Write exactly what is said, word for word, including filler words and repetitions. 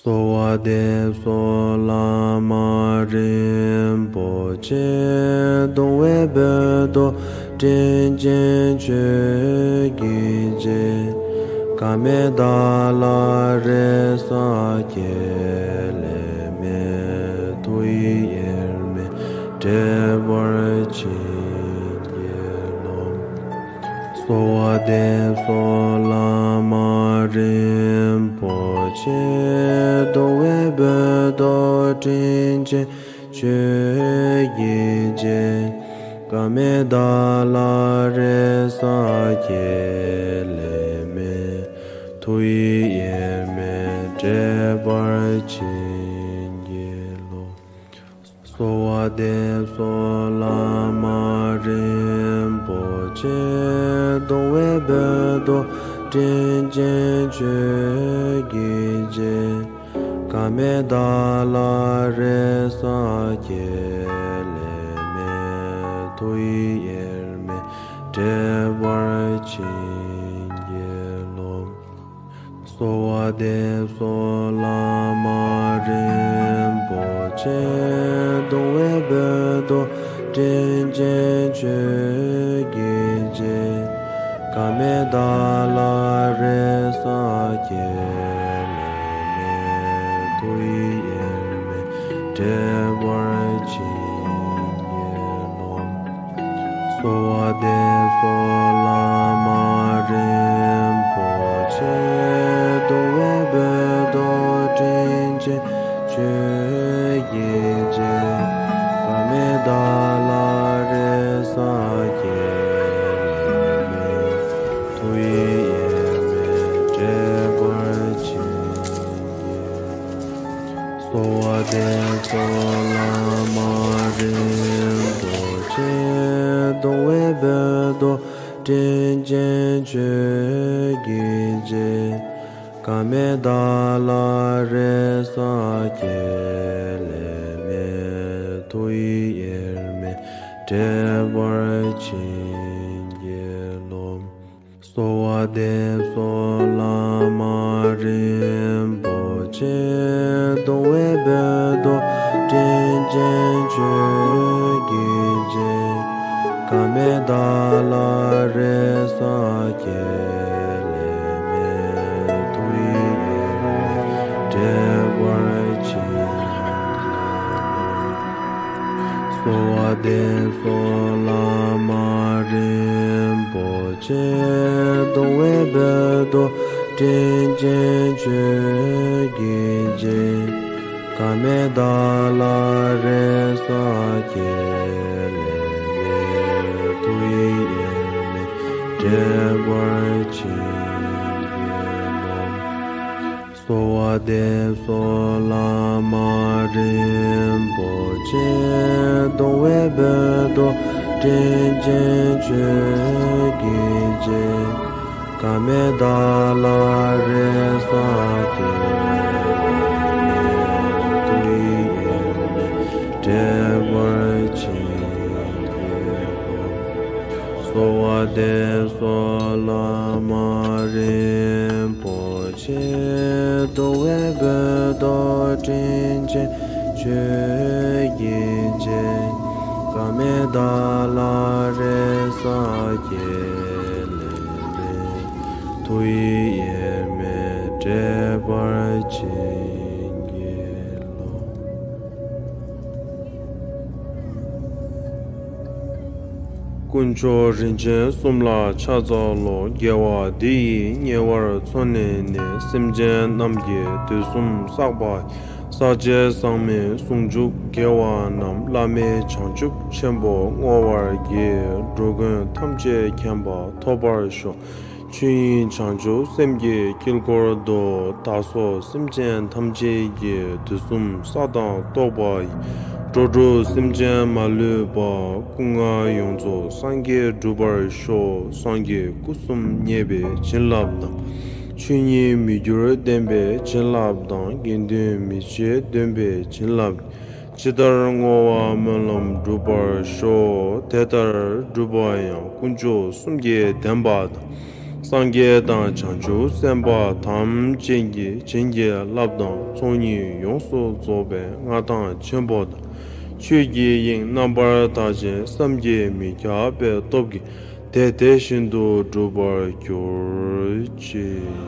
གསོལ་བ་འདེབས་སོ་བླ་མ་རིན་པོ་ཆེ། གདུང་བའི་འབོད་སྟོན་དྲིན་ཅན་ཆོས་ཀྱི་རྗེ། ཀ་མད་ལ་རེ་ས་སྐྱེ་ལེ་མེ། ཐུགས་ཡིད་དབྱེར་མེད་འབྲེལ་བར་བྱིན་གྱིས་རློབས། གསོལ་བ་འདེབས་སོ་བླ་མ་རིན་པོ་ཆེ། གདུང་བའི་འབོད་སྟོན་དྲིན་ཅན་ཆོས་ཀྱི་རྗེ། ཀ་མད་ལ་རེ་ས་སྐྱེ་ལེ་མེ། ཐུགས་ཡིད་དབྱེར་མེད་འབྲེལ་བར་བྱིན་གྱིས་རློབས། གསོལ་བ་འདེབས་སོ་བླ་མ་རིན་པོ་ཆེ། གདུང་བའི་འབོད་སྟོན་དྲིན་ཅན་ཆོས་ཀྱི་རྗེ། ཀ་མད་ལ་རེ་ས་སྐྱེ་ལེ་མེ། ཐུགས་ཡིད་དབྱེར་མེད་འབྲེལ་བར་བྱིན་གྱིས་རློབས། གསོལ་བ་འདེབས་སོ་བླ་མ་རིན་པོ་ཆེ། གདུང་བའི་འབོད་སྟོན་དྲིན་ཅན་ཆོས་ཀྱི་རྗེ། ཀ་མད་ལ་རེ་ས་སྐྱེ་ལེ་མེ། ཐུགས་ཡིད་དབྱེར་མེད་འབྲེལ་བར་བྱིན་གྱིས་རློབས། གསོལ་བ་འདེབས་སོ་བླ་མ་རིན་པོ་ཆེ། གདུང་བའི་འབོད་སྟོན་དྲིན་ཅན་ཆོས་ཀྱི་རྗེ། ཀ་མད་ལ་རེ་ས་སྐྱེ་ལེ་མེ། ཐུགས་ཡིད་དབྱེར་མེད་འབྲེལ་བར་བྱིན་གྱིས། གསོལ་བ་འདེབས་སོ་བླ་མ་རིན་པོ་ཆེ། གདུང་བའི་འབོད་སྟོན་དྲིན་ཅན་ཆོས་ཀྱི་རྗེ། ཀ་མད་ལ་རེ་ས་སྐྱེ་ལེ་མེ། ཐུགས་ཡིད་དབྱེར་མེད་འབྲེལ་བར་བྱིན་གྱིས་རློབས། གསོལ་བ་འདེབས་སོ་བླ་མ་རིན་པོ་ཆེ། གདུང་བའི་འབོད་སྟོན་དྲིན་ཅན་ཆོས་ཀྱི་རྗེ། ཀ་མད་ལ་རེ་ས་སྐྱེ་ལེ་མེ། ཐུགས་ཡིད་དབྱེར་མེད་འབྲེལ་བར་བྱིན་གྱིས་རློབས། གསོལ་བ་འདེབས་སོ་བླ་མ་རིན་པོ་ཆེ། གདུང་བའི་འབོད་སྟོན་དྲིན་ཅན་ཆོས་ཀྱི་རྗེ། ཀ་མད་ལ་རེ་ས་སྐྱེ་ལེ་མེ། ཐུགས་ཡིད་དབྱེར་མེད་འབྲེལ་བར་བྱིན་གྱིས་རློབས། གསོལ་བ་འདེབས་སོ་བླ་མ་རིན་པོ་ཆེ། གདུང་བའི་འབོད་སྟོན་དྲིན་ཅན་ཆོས་ཀྱི་རྗེ། ཀ་མད་ལ་རེ་ས་སྐྱེ་ལེ་མེ། ཐུགས་ཡིད་དབྱེར་མེད་འབྲེལ་བར་བྱིན་གྱིས་རློབས། གསོལ་བ་འདེབས་སོ་བླ་མ་རིན་པོ་ཆེ། གདུང་བའི་འབོད་སྟོན་དྲིན་ཅན་ཆོས་ཀྱི་རྗེ། ཀ་མད་ལ་རེ་ས་སྐྱེ་ལེ་མེ། ཐུགས་ཡིད་དབྱེར་མེད་འབྲེལ་བར་བྱིན་གྱིས་རློབས། དཀོན་མཆོག་རིན་ཆེན་གསུམ་ལ་ཕྱག་འཚལ་ལོ། དགེ་བ་འདི་ཡིས་ཉེ་བར་མཚོན་ནས་ནི། སེམས་ཅན་རྣམས་ཀྱི་དུས་གསུམ་བསགས་པ་ཡི། བསགས་བྱའི་ཟག་མེད་ཟུང་འཇུག་དགེ་བ་རྣམས། བླ་མེད་བྱང་ཆུབ་ཆེན་པོར་བསྔོ་བར་བགྱི། འགྲོ་ཀུན་ཐམས་ཅད་མཁྱེན་པ་ཐོབ་པར་ཤོག། ཆོས་དབྱིངས་བྱང་ཆུབ་སེམས་ཀྱི་དཀྱིལ་འཁོར་དུ། བདག་སོགས་སེམས་ཅན་ཐམས་ཅད་ཀྱི། དུས་གསུམ་བསགས་དང་རྟོགས་པ་ཡི། འགྲོ་དྲུག་སེམས་ཅན་མ་ལུས་པ། སྐུ་ལྔ་ཡོངས་རྫོགས་སངས་རྒྱས་འགྲུབ་པར་ཤོག། སངས་རྒྱས་སྐུ་གསུམ་བརྙེས་པའི་བྱིན་རླབས་དང་། ཆོས་ཉིད་མི་འགྱུར་བདེན་པའི་བྱིན་རླབས་དང་། དགེ་འདུན་མི་ཕྱེད་སྟོན་པའི་བྱིན་རླབས་ཀྱིས། ཇི་ལྟར་བསྔོ་བ་སྨོན་ལམ་འགྲུབ་པར་ཤོག། དེ་ལྟར་སྒྲུབ་པ་ཡང་དཀོན་མཆོག་གསུམ་གྱི་བདེན་པ་དང་། སངས་རྒྱས་དང་བྱང་ཆུབ་སེམས་དཔའ་ཐམས་ཅད་ཀྱི་བྱིན་གྱིས་བརླབས་དང་ཚོགས་གཉིས་ཡོངས་སུ་རྫོགས་པའི་མངའ་ཐང་ཆེན་པོ་དང་། ཆོས་ཀྱི་དབྱིངས་རྣམ་པར་དག་ཅིང་བསམ་གྱིས་མི་ཁྱབ་པའི་སྟོབས་ཀྱིས་དེ་དེ་བཞིན་དུ་འགྲུབ་པར་གྱུར་ཅིག།